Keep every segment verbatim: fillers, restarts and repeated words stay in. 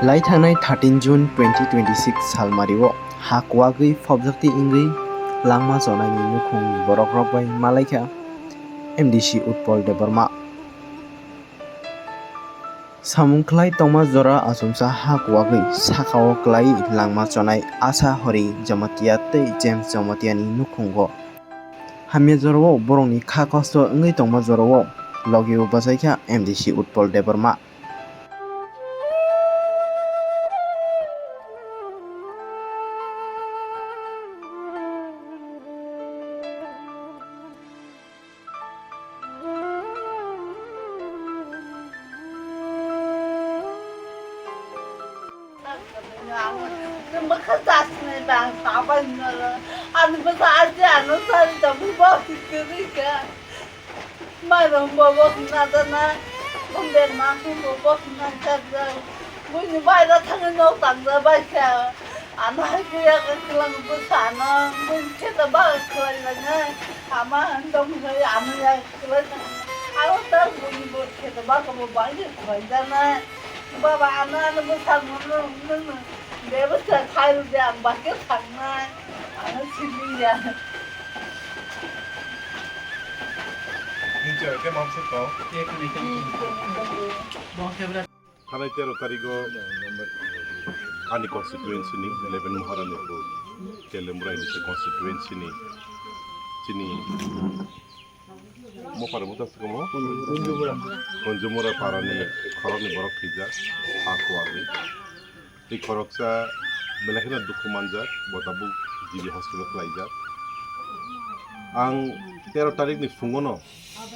Lai thangnai thirteen June twenty twenty-six salmario ha kuwagwi phobjakti wngwi langma chonaini nukhungni borokrok bai malaikha M D C Utpal Debbarma. Samung khlai tongma jora achomsa ha kuwagwi sakao klai langma chonai Asha Hori Jamatia tei James Jamatiani nukhungo. Hamya jorao borokni kha kosto wngwi tongma jorao logio bachaikha M D C Utpal Debbarma. Ani bwsa aji ano sari tabuk bo kwrwi kha. Mairum bo bo khna dana, bumden ma khum bo bo khna kha jak. Buini bai da thangwi nok tang ja bai kha. Ano hai khe ya khe kwlang bwsa ano, buini khe ta ba khlai lai nai. Ama dom khlai ano ya khlai ta. Aro ta buini bo khe ta ba ko bo bai khe khlai ja nai. Baba ano ano bwsa no no no no. Be bwsa khai ru de ang ba khe thang nai. Ano simi ya. Thanai tero tarigo ani constituency ni eleven Maharani Pur, Telembrai ni constituency ni chini mopar mota Kunjumura parani khorokni borok thwijak, ha kuwagwi. Tei khoroksa belai kheno dukhu manjak, bo tabuk G B hospital khlaijak. Ang tero tarikni phungono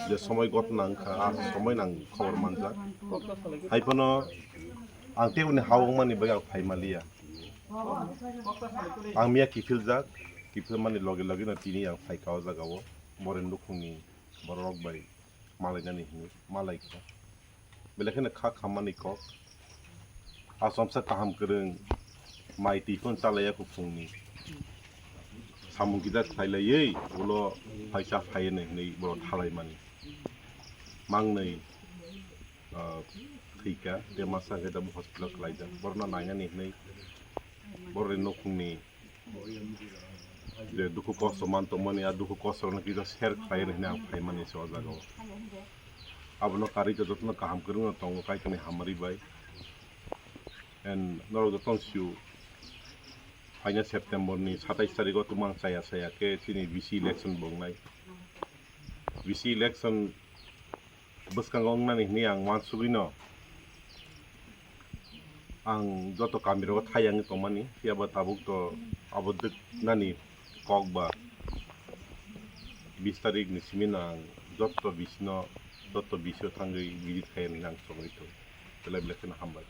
je somoi ghotna wngkha, a somoi nang khobor manjak. Haiphano ang teboni ha wngmani bagwi ang phai manliya. Ang miya kiphiljak, kiphilmani loge logeno tini ang phaikha o jagao, boreni nukhungni bororok bai malainani hinwi malaikha. Belai kheno kha khammani kok. Achomsa kaham kwrwng mai twi phano chalaiya kuphungni. Samung kisa khlailaiwi ulo phaisa phaiya hinwi borok thalaimani. Mangnwi, ah, thwikha, tei masa khe tabuk hospital khlaijak. Borokno nainani hinwi borokni nukhungni je dukhu kosto man tongmani, a dukhu kosto rokno kisa share khlai rw hinwi ang phaimani se o jagao. Abono karwi khe jotono kaham kwrwngno tongo Kaitorni hamari bai. And norok jotono sio, phaina September ni satais tarigo tumang chaya chaya khe chini V C election bo wngnai. V C election bwskango wngnani hinwi ang uansugwino ang joto kamirogo thai wngwi tongmani, phiyaba tabuk to abo dwknani kok ba bis tarikni simino ang joto bisino, joto bisio thangwi visit khai hinwi ang chongwi tongo. Belai belai kheno hambai.